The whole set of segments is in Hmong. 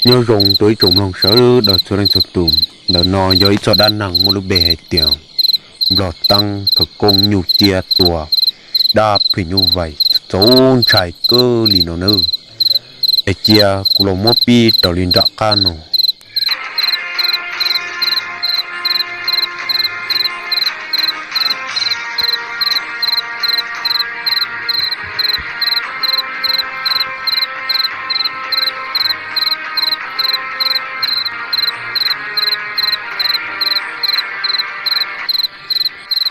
Nyob zoo rau ib tsoom mloog sawv daws txhua leej txhua tus. Ntawm no yog ib txoj dab neeg muaj lub npe hais tias Nplog Teeb Phawv Koob Nyuj Ciab tua dab phim nyuj vais txaus ntshai kawg li no nawb. Es cia kuv los muab pib raws li nram qab no.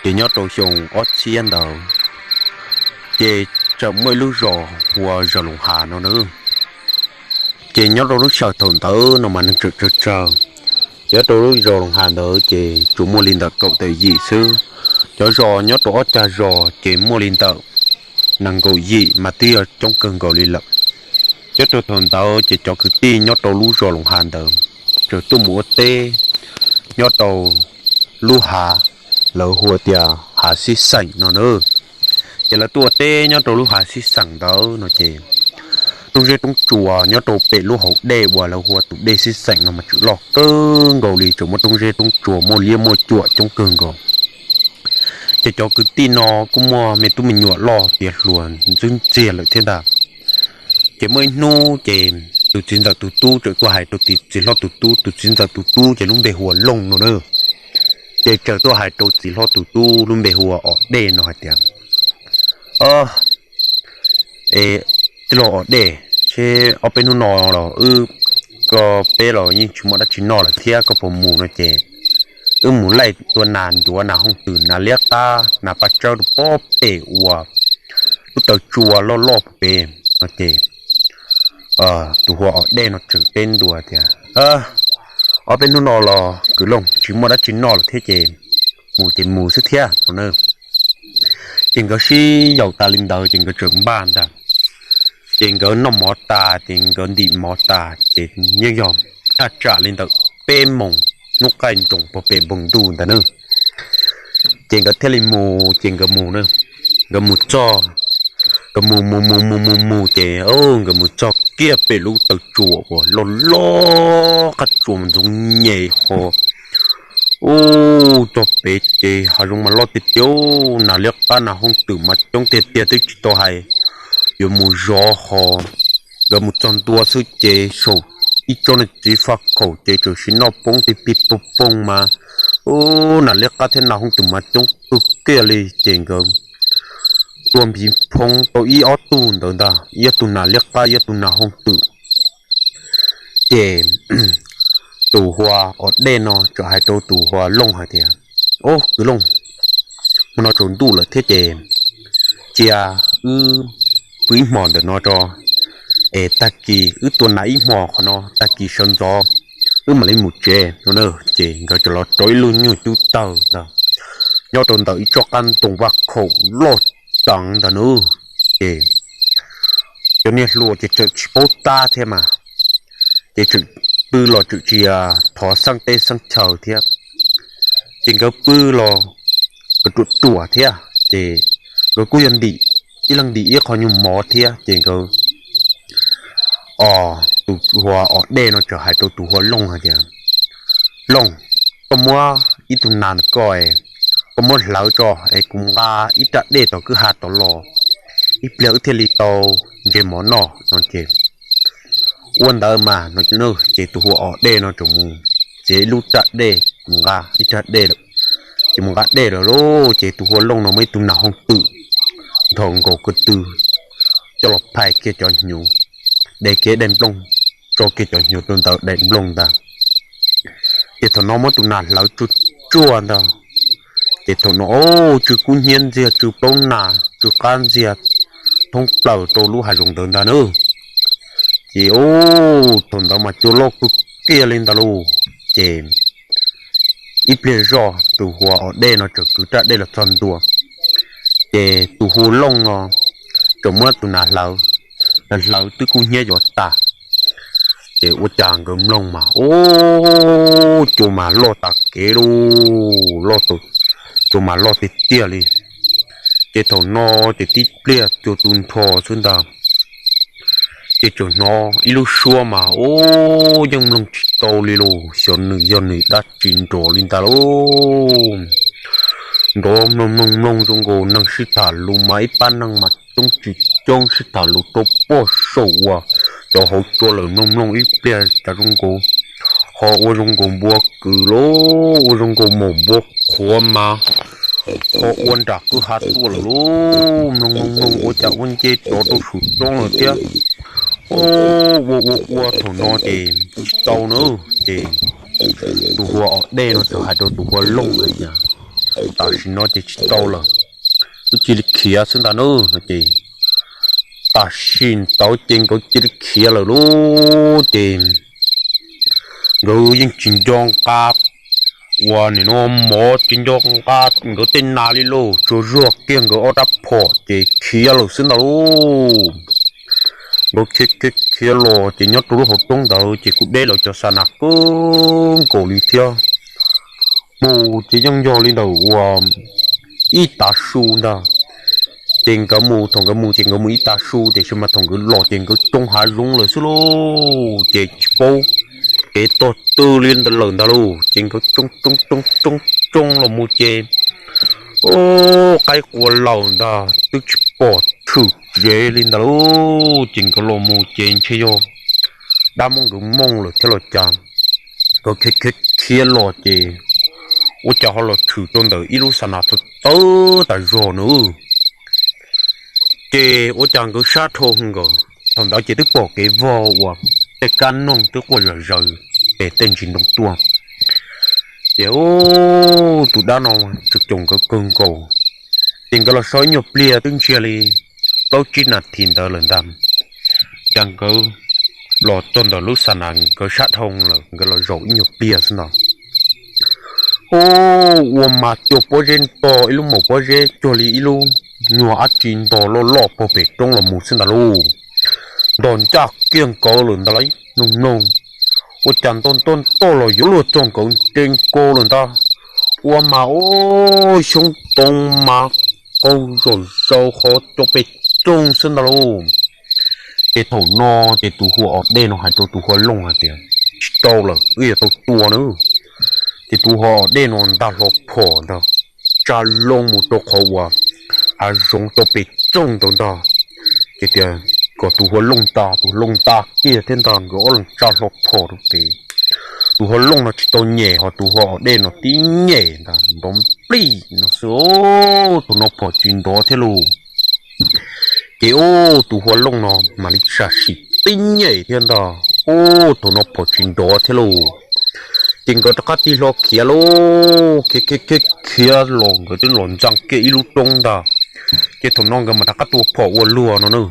Ces nyob rau xyoo ob txhiab ntawd, ces tseem muaj ib lub zos hu ua zos Loos Has no na. Ces nyob rau lub sij hawm thaum ntawd no mas neeg tseem tsawg tsawg. Nyob rau lub zos Loos Has ntawd ces tsuas muaj li ntawm kaum tawm yim xwb. Cov zos nyob rau ob cag zos ces muaj li ntawm nees nkaum yim mas twb yog coob kawg nkaus li lawm. Nyob rau thaum ntawd ces cov kwv tij nyob rau lub zos Loos Has ntawd tseem tuaj mus ua teb nyob rau lub hav lawv hu tias hav Xib Xeem no na. Ces lawv tuaj ua teb nyob rau lub hav Xib Xeem ntawd no ces roob zeb roob tsuas nyob rau pem lub hauv dej uas lawv hu ua tus dej Xib Xeem no mas tseem loj kawg nkaus li, tseem muaj roob zeb roob tsuas muaj liab muaj cuam coob kawg nkaus. Ces cov kwv tij no kuj muaj me tub me nyuam loj tiav hluas ntxwb ntxiag lawm thiab ntag. Ces muaj ib hnub ces tus txiv ntxawm tus tub txawm tuaj hais rau txiv hlob tus tub, tus txiv ntxawm tus tub ces lub npe hu ua Looj no na. Ces txawm tuaj hais rau txiv hlob tus tub lub npe hu ua Om Dej no hais tias, Tij laug Om Dej, seb ob peb hnub no los wb, koj peb los yeej tsis muaj dab tsi noj lawm thiab, koj puas mus no ces wb mus laij tua nas ncuav nas hooj twm nas liab qab nas paj tsawb rau pob pem uas lub taw tsua loj loj pem no ces tus hu ua Om Dej no tseem teb ntua tias, Ob peb hnub no los kwv Looj tsis muaj dab tsi noj lawm thiab ces mus ces mus xwb thiab no na. Ces nkawd sib yaum tas li ntawd ces nkawd tseem npaj ntag. Ces nkawd noj mov tas ces nkawd ntim mov tas ces yeej yog thaj tsam li ntawm peb moos hnub qaij nroos pog pem npoog ntuj ntag na. Ces nkawd thiaj li mus ces nkawd mus na, nkawd mus txog, nkawd mus mus mus mus mus mus ces nkawd mus txog kiag pem lub taw tsua uas loj loj qab tsuas ntxoov nyem ho. Ub, txog pem ces hav zoov mas loj tiag tiag, nas liab qab nas hooj twm mas coob tiag tiag twb tsis tau hais yuav mus zov ho. Nkawd mus txog ntua xwb ces saum ib tsob niag txiv faj khaum ces txawm sim noj poob pig pig poog poog mas, ub, nas liab qab thiab nas hooj twm mas coob kawg kiag li ces nkawd tua npiv phoob tau ib ob tug ntawd ntag, ib ob tug nas liab qab ib ob tug nas hooj twm. Ces tus hu ua Om Dej no txawm hais rau tus hu ua Looj hais tias, Ob kwv Looj, hmo no tsaus ntuj lawm thiab ces cia wb pw ib hmos ntawm no tso, es tag kis wb tua nas ib hmos qhov no, tag kis sawv ntxov wb mam li mus tsev no na. Ces nkawd txawm los rau ib lub nyuag cub tawg ntag, nyob rau ntawm ib tsob qab ntoo vaj khaum loj teev ntag na. Ces cov niag hluas ces txawm tsis paub tab thiab mas, ces tseem pw los tseem tsis thov xeeb teb xeeb chaw thiab. Ces nkawd pw los nkawd ruam ruam thiab ces nkawd kuj yog ntim, ib leeg ntim ib qho nyuag mov thiab ces nkawd, os, tus hu ua Om Dej no txawm hais rau tus hu ua Looj hais tias, Looj, koj muab ib tug nas ntawm koj, koj muab hlawv tso es kuv nqa ib raj dej tom kwj ha tod los, ib pliag wb thiaj li tau ntses mov noj no ces ua ntawd mas no. Ces tus hu ua Om Dej no txawm mus txiav ib lub raj dej mus nqa ib raj dej lawm, ces mus nqa dej lawm lauj. Ces tus hu ua Looj no muaj ib tug nas hooj twm nthos nkaus ko tw coj los phais kiag cov hnyuv, de kiag daim nplooj, tso kiag cov hnyuv rau ntawm daim nplooj ntag. Ces thaum no muab tus nas hlawv tsuag tsuag ntag. Ces thaum no, o, tsw kub hnyiab ntxiag, tsw plaub nas, tsw qab ntxiag thoob plaws rau lub hav zoov ntawd ntag na. Ces, o, thaum ntawd mas cua loj kawg kiag li ntag lauj. Ces ib pliag zoj tus hu ua Om Dej no txawm kwv raj dej los txog ntua. Ces tus hu ua Looj no txawm muab tus nas hlawv, hlawv twb kub hnyiab yuav tag. Ces ua cas nkawd mloog mas, o, cua mas loj tas kev lauj, cua mas loj tiag tiag li. Ces thaum no ces tib pliag cua tu nrho xwb ntag. Ces txawm hnov ib lub suab mas ub yeej mloog tsis tau li lauj, xyov nws yog nws dab tsi nrov li ntag lauj. Nrov mloog mloog mloog zoo nkaus neeg sib tham lus mas ib pab neeg mas coob tsis coob sib tham lus rau pog saum uas cov hauv tsua lawm, mloog mloog ib pliag cas zoo nkaus ho ua zoo nkaus npua kws lauj, ua zoo nkaus maum npua qhuav mas ho ua nram kwj ha tuaj lawm lauj. Mloog mloog mloog ua cas ua nce tsov rau saum roob lawm thiab. Ua ua ua thaum no ces tsis tau na, ces tus Hua Os Dej no txawm hais rau tus Hua Looj hais tias, tam sim no ces tsis tau lawm, wb cia li khiav xwb ntag na no ces tam sim ntawd ces nkawd cia li khiav lawm lauj. Ces nkawd yeej tsis nco nqa uas nim no mov, tsis nco nqa nkawd tej nas li lauj, tsuas zuag kiag nkawd ob rab phom ces khiav lawm xwb ntag lauj. Nkawd khiav khiav khiav los ces nyob rau lub hauv roob ntawd ces kuj deb lawv cov xa nas kawg nkaus li thiab. Mus ces yeej yog li ntawm uas ib tav su ntag. Ces nkawd mus, thaum nkawd mus ces nkawd mus ib tav su, tiam sis mas thaum nkawd los ces nkawd tsoo hav zoov lawm xwb lauj. Ces tsis paub kev tog twg li lawm ntag lauj. Ces nkawd tsoo tsoo tsoo tsoo tsoo los mus ces qaib qua laus ntag twb tsis pom tshwm tsev li ntag lauj. Ces nkawd los mus ces ntshe yog dab muab nkawd mooj lawm thiab los cas, nkawd khiav khiav khiav los ces ua cas ho los tshwm rau ntawm ib lub xa nas txawv tas zog na. Ces ua cas nkawd sab dhau nkaus, thaum ntawd ces twb pom kev vog uas tej kab noog twb quaj zom zaws pem tej ntsis ntoo tuaj. Ces tus dab no tseem caum nkawd kawg nkaus. Ces nkawd los so ib nyuag pliag twb ntsiag li plaub tsib nas this ntawd lawm ntag. Ces nkawd los txog ntawm lub xa nas, nkawd sab dhau lawm, nkawd los zaum ib nyuag pliag xwb ntag. Ub, ua mas cuag pob zeb ntog, ib lub maum pob zeb cuag li ib lub nyuag dab tsi ntog loj loj puag pem roob los mus xwb ntag lauj. Ntog ncaj kiag nkawd lawm ntag lauj, mloog mloog, ua cas ntog ntog ntog los yuav luag txog nkawd nres nkaus lawm ntag. Ua mas ub, xyoob ntoo mas qaug zom zaws qhov cov pes tsoog xwb ntag lauj. Ces thaum no ces tus Hua Os Dej no hais rau tus Hua Looj hais tias, tsis tau lawm, wb yuav tau tua na. Ces tus Hua Os Dej no nta hlo phom ntag, tsa loo mus rau qhov uas hav zoov cov pes tsoog ntawd ntag. Ces tias kom tus Hua Looj nta, tus Hua Looj nta kiag thiab ntag, nkawd ob leeg tsa hlo phom rau pem. Tus Hua Looj no tsis tau nyem, ho tus Hua Os Dej no tib nyem ntag nrov nplij no xwb, thaum no phom tsis nrov thiab lauj. Ces ub, tus Hua Looj no mam li sam sim tib nyem thiab ntag, ub, thaum no phom tsis nrov thiab lauj. Ces nkawd rov qab tig hlo khiav lauj, khiav khiav khiav khiav los nkawd twb los ntxeev kiag ib lub roob ntag. Ces thaum no nkawd mam rov qab tua phom ua luag no na.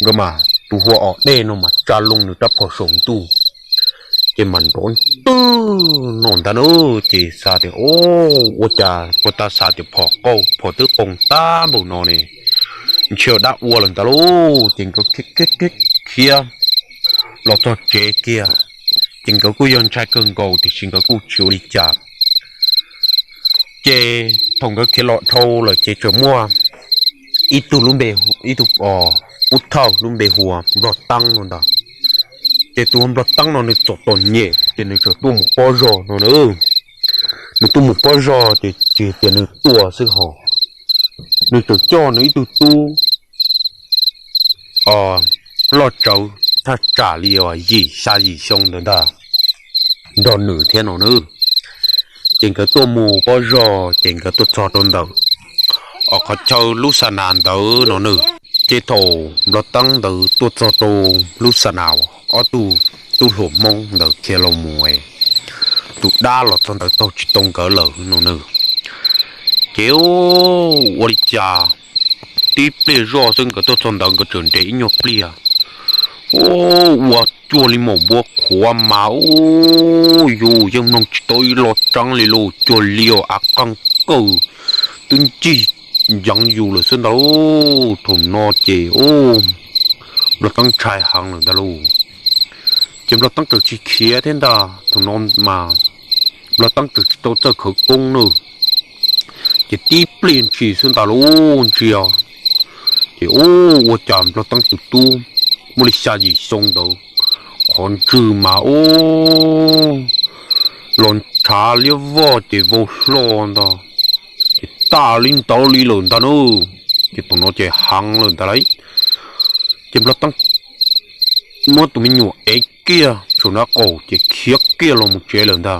Nkawd mas tus Hua Os Dej no mas tsa loo nws rab phom saum ntuj, ces mas nrov ntwg no ntag na. Ces xav tias, o, ua cas puag ta xav tias phom qau, phom twb qau tag npaum no ne, ntshe dab ua lawm ntag lauj. Ces nkawd khiav khiav khiav khiav los txog tsev kiag, ces nkawd kuj yog ntshai kawg nkaus tiam sis nkawd kuj tsis ua li cas. Ces thaum nkawd khiav los dhau lawm ces txawm muaj ib tug lub npe, ib tug, o, pub thawj lub npe hu ua Nplog Teeb no ntag. Ces tus Nplog Teeb no nws txom txom nyem ces nws txawm tuaj mus pob zog no na. Nws tuaj mus pob zog ces tsis tias nws tuaj xwb hos, nws txawm coj nws ib tug tub, o, loj tsawv thaj tsam li yim xya yim xyoo ntawd ntag, nrog nws thiab no na. Ces nkawd tuaj mus pob zog ces nkawd tuaj txog rau ntawm, o, qhov chaw lub xa nas ntawd no na. Ces thaum Nplog Teeb ntawd tuaj txog rau lub xa nas, ob tug tub hluas Hmoob ntawd khiav los mus, tus dab los txog ntawd taug tsis tau nkawd lawm no na. Ces ua li cas tib pliag zoj xwb nkawd tuaj txog ntawd nkawd tseem nres ib nyuag pliag, ua cuag li maum npua qhuav mas, u, yus yeej mloog tsis tau ib lo tseeb li lauj, cuag li av qeeg kawg twb ncig nceev yus lawm xwb ntag. Thaum no ces, u, Nplog Teeb ntshai heev lawm ntag lauj. Ces Nplog Teeb txawm tsis khiav thiab ntag, thaum no mas Nplog Teeb txawm tsis tau txawj khawv koob na. Ces tib pliag ntshis xwb ntag lauj, ntsia, ces, u, ua cas Nplog Teeb tus tub muaj li xya yim xyoo ntawd, qhov ntswg mas ub, los ntshav liab vog ces vau hlo ntag, ces tas li ntawd li lawm ntag na. Ces thaum no ces heev lawm ntag lauj. Ces Nplog Teeb muab tus me nyuam ev kiag saum nraub qaum ces khiav kiag los mus tsev lawm ntag.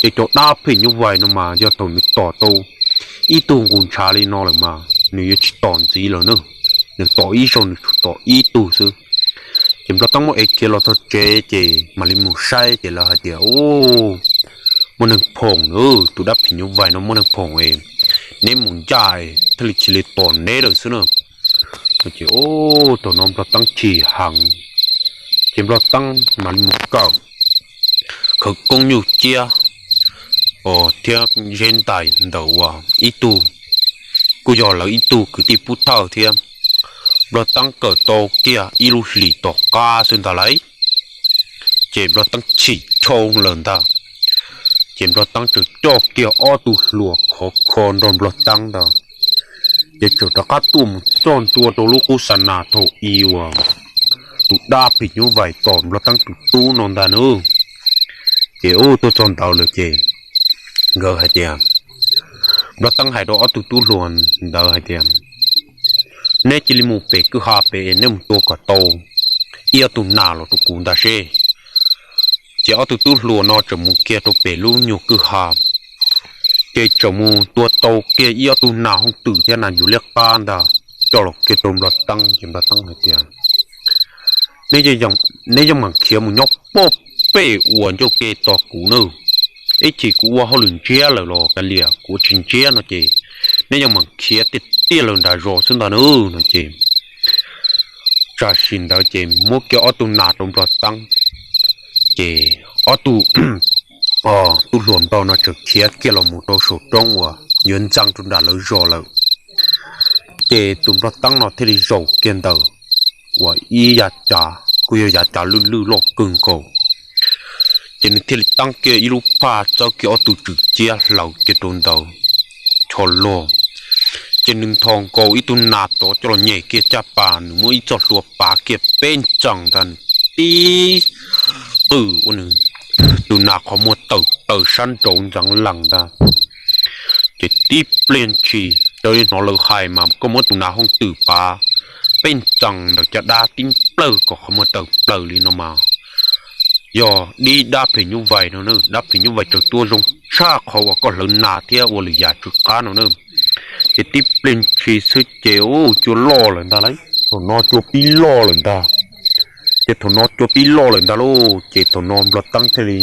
Ces cov dab phim nyuj vais no mas yog thaum nws tom tau ib tug nqus ntshav li no lawm mas nws yuav tsis tom ntxiv lawm na, nws tom ib zaug nws tsuas tom ib tug xwb. Ces Nplog Teeb muab ev khiav los txog tsev ces mam li mus saib ces lawv hais tias, Ub, muaj neeg phoom na, tus dab phim nyuj vais no muaj neeg phoom es neb mus ncaj thiaj li tsis li tom neb lawm xwb na. Ces ub, thaum no Nplog Teeb chim heev, ces Nplog Teeb mam li mus kawm khawv koob nyuj ciab thiab zeb ntais ntawm uas ib tug, kuj yog lawv ib tug kwv tij pub thawj thiab. Nplog Teeb kawm tau kiag ib lub hlis tom qab xwb ntag lauj, ces Nplog Teeb chim dhau lawm ntag. Ces Nplog Teeb tseem coj kiag ob tug hluas khov kho nrog Nplog Teeb ntag, ces tseem rov qab tuaj mus txog ntua rau lub qub xa nas thaum i uas tus dab phim nyuj vais tom Nplog Teeb tus tub no ntag na. Ces ub, tuaj txog ntawd lawm ces nkawd hais tias, Nplog Teeb hais rau ob tug tub hluas ntawd hais tias, Neb cia li mus pem kwj ha pem es neb mus tua kom tau ib ob tug nas los rau kuv ntag seb. Ces ob tug tub hluas no tseem mus kiag rau pem lub nyuag kwj ha, ces tseem mus tua tau kiag ib ob tug nas hooj twm thiab nas yuv liab qab ntag, coj los kiag rau Nplog Teeb. Ces Nplog Teeb hais tias, Neb yeej mam khiav mus nyob pem uas ncauj ke tos kuv na, ib chim kuv ua hauj lwm ntsiab lawm los kav liam, kuv ua tsis ntsiab no ces neb yeej mam khiav tiag tiag lawm nram zos xwb ntag na no ces, tam sim ntawd ces muab kiag ob tug nas rau Nplog Teeb, ces ob tug tub hluas nplog no tseem khiav kiag los mus rau saum roob uas yuav ntxeev rau nram lawv zos lawm. Ces tus Nplog Teeb no thiaj li zaum kiag ntawm uas ib yav cav, kuj yog yav cav lwj lwj loj kawg nkaus, ces nws thiaj li teeb kiag ib lub phaj txawb kiag ob tug tswm ciab hlaws kiag rau ntawd, tho log, ces nws nthos nkaus ib tug nas tod coj los nyem kiag caj pas, nws muab ib txoj hlua pav kiag peb ntxees ntag, nws tib qwm ua nws tus nas qhov muag tawm plaws sab nraud ntxeev lees ntag. Ces tib pliag ntshis raws li hnov lawv hais mas koj muab tus nas hooj twm pav peb ntxees ntawm caj dab tib plawg kom qhov muag tawm plaws li no mas yog dib dab phim nyuj vais no, dab phim nyuj vais tseem tuaj zoo tshaj qhov uas koj hlawv nas thiab ua lwm yam tsw qab no na. Ces tib pliag ntshis xwb ces ub, cua loj lawm ntag lauj, thaum no cua pib loj lawm ntag. Ces thaum no cua pib loj lawm ntag lauj, ces thaum no Nplog Teeb thiaj li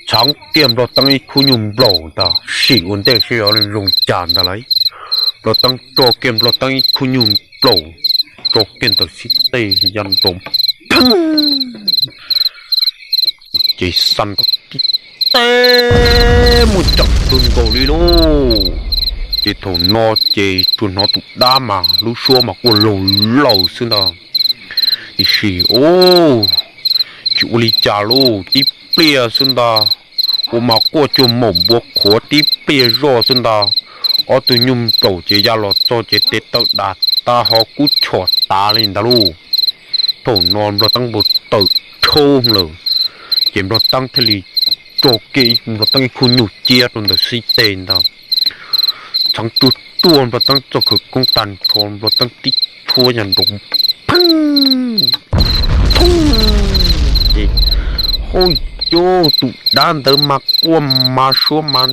txhawv kiag Nplog Teeb ib khub nyuj nplaum ntag, sim ua ntej seb yuav zoo cas ntag lauj. Nplog Teeb tso kiag Nplog Teeb ib khub nyuj nplaum, tso kiag ntawm xib teg ya nroo pheej, ces xa nroo tib teg muaj ceem kawg nkaus li lauj. Ces thaum no ces tsuas hnov tus dab mas lub suab mas quaj laug laug xwb ntag, tiam sis ub, tsis ua li cas lauj, tib pliag xwb ntag, ua mas quaj cuag maum npua qhuav tib pliag zoj xwb ntag. Ob tug nyuj nplaum ces ya los txog ces tes taw dam tas ho kub chom tas li ntag lauj. Thaum no Nplog Teeb npau taws dhau lawm, ces Nplog Teeb thiaj li tso kiag Nplog Teeb ib khub nyuj ciab rau ntawm xib teg ntag, txhawv tsuag tsuag Nplog Teeb txoj khawv koob tag nrho, Nplog Teeb tib tshuab ya nroo pheej, pheej, ces hauj, cov tus dab ntawd mas quaj mas suab mas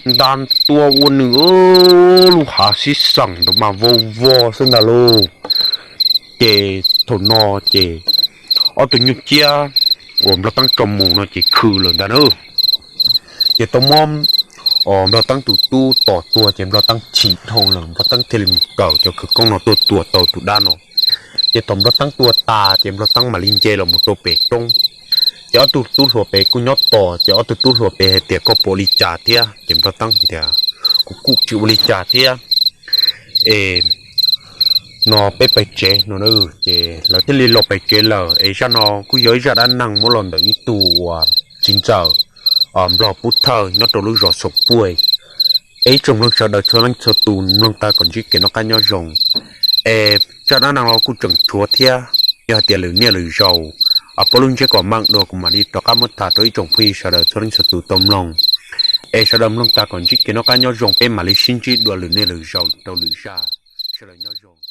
nta ntua ua nws lub hav sib xeem ntawd mas vau vog xwb ntag lauj. Ces thaum no ces ob tug nyuj ciab uas Nplog Teeb tso mus no ces khwm lawm ntag na. Ces tau muab Nplog Teeb tus tub tom tuag ces Nplog Teeb chim dhau lawm, Nplog Teeb thiaj li mus kawm cov khawv koob no tuaj tua tau tus dab no. Ces thaum Nplog Teeb tua tas ces Nplog Teeb mam li nce los mus rau pem roob. Ces ob tug tub hluas pem kuj nyob tos, ces ob tug tub hluas pem hais tias, Koj puas ua li cas thiab? Ces Nplog Teeb tias, Kuv kuj tsis ua li cas thiab es no peb pais tsev no. Ces lawv thiaj li los pais tsev lawm. Es zaj no kuj yog ib zaj dab neeg muab los ntawm ib tug uas txiv ntxawm Nplog Pub Thawj nyob rau lub zos Xaum Puaj. Es ib tsoom mloog sawv daws txhua leej txhua tus mloog tag kom ntsib kev noj qab nyob zoo. Es zaj dab neeg los kuj tseem tshuav thiab, Yog hais tias lwm niaj lwm zaus, a, pob lub ntsiab kom meej dua kuv mam li rov qab muab tham rau ib tsoom phooj ywg sawv daws txhua leej txhua tus tau mloog. Es sawv daws mloog tag kom ntsib kev noj qab nyob zoo, peb mam li sib ntsib dua lwm niaj lwm zaus rau lwm zaj. Sawv daws nyob zoo.